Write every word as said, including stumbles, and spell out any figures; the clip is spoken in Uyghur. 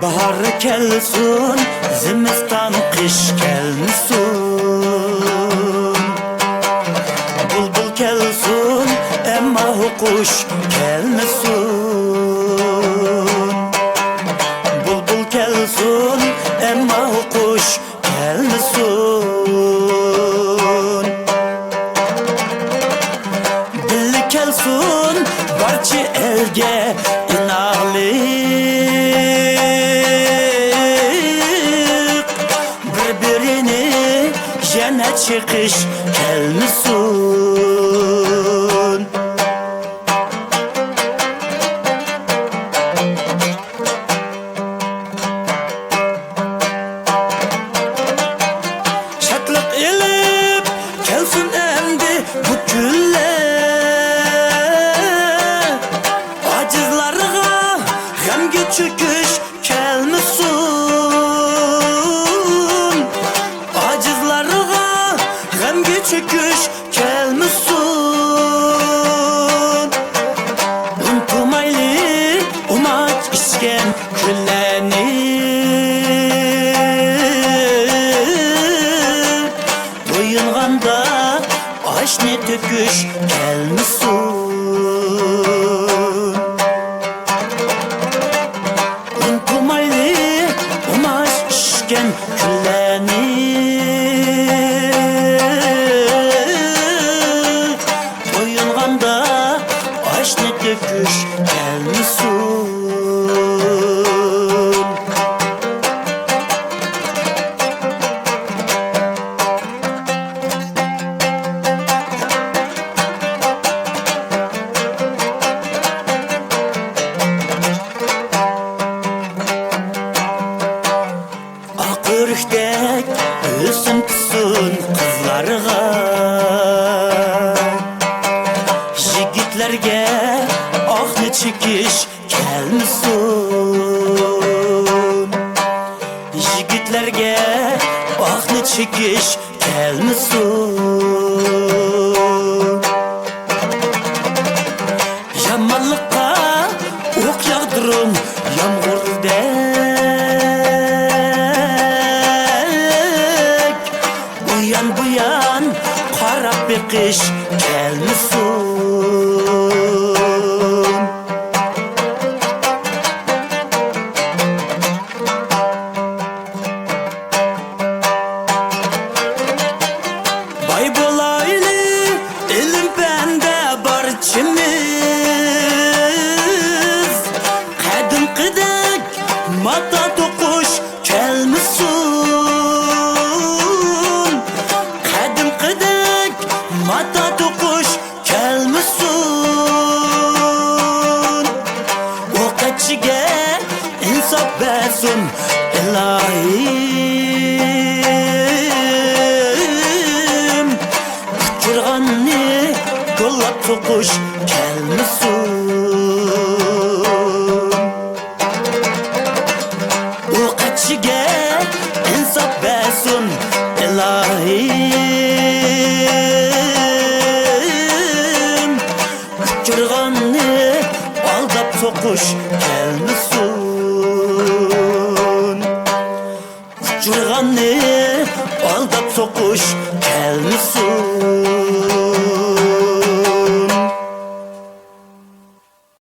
باھار كەلسۇن، زىمىستان، قىش كەلمىسۇن. بۇلبۇل كەلسۇن، ئەمما ھۇقۇش كەلمىسۇن. بۇلبۇل كەلسۇن، ئەمما ھۇقۇش كەلمىسۇن. بىللە كەلسۇن بارچە ئەلگە ئىناقلىق، بىر-بىرىنى يەنە چېقىش كەلمىسۇن. شادلىق ئېلىپ كەلسۇن ئەمدى بۇ كۈنلەر. ئاجىزلارغا غەمگە چۆكۈش كەلمىسۇن. ئاجىزلارغا غەمگە چۆكۈش كەلمىسۇن. ئۇنتۇمايلى ئۇماچ ئىچكەن كۈنلەرنى. تويۇنغاندا ئاشنى تۆكۈش كەلمىسۇن. ئۇنتۇمايلى ئۇماچ ئىچكەن كۈنلەرنى. تويۇنغاندا ئاشنى تۆكۈش كەلمىسۇن. ئاق ئۆرۈكتەك ھۆسن پۈتسۇن قىزلارغا. يىگىتلەرگە ئاقنى چېكىش كەلمىسۇن. يىگىتلەرگە ئاقنى چېكىش كەلمىسۇن. يامانلىققا ئوق ياغدۇرۇڭ يامغۇردەك. ئۇيان بۇيان قاراپ بېقىش كەلمىسۇن. باي بولايلى ئىلىم-پەندە بارچىمىز، قەدىمكىدەك ماتا توقۇش كەلمىسۇن. قەدىمكىدەك ماتا توقۇش كەلمىسۇن. ئوق ئەتكۈچىگە ئىنساپ بەرسۇن ئىلاھىم. ئۇچۇرغاننى گوللاپ سوقۇش كەلمىسۇن. ئوق ئەتكۈچىگە ئىنساپ بەرسۇن ئىلاھىم. ئۇچۇرغاننى ئالداپ سوقۇش كەلمىسۇن. ئۇچۇرغاننى ئالداپ سوقۇش كەلمىسۇن.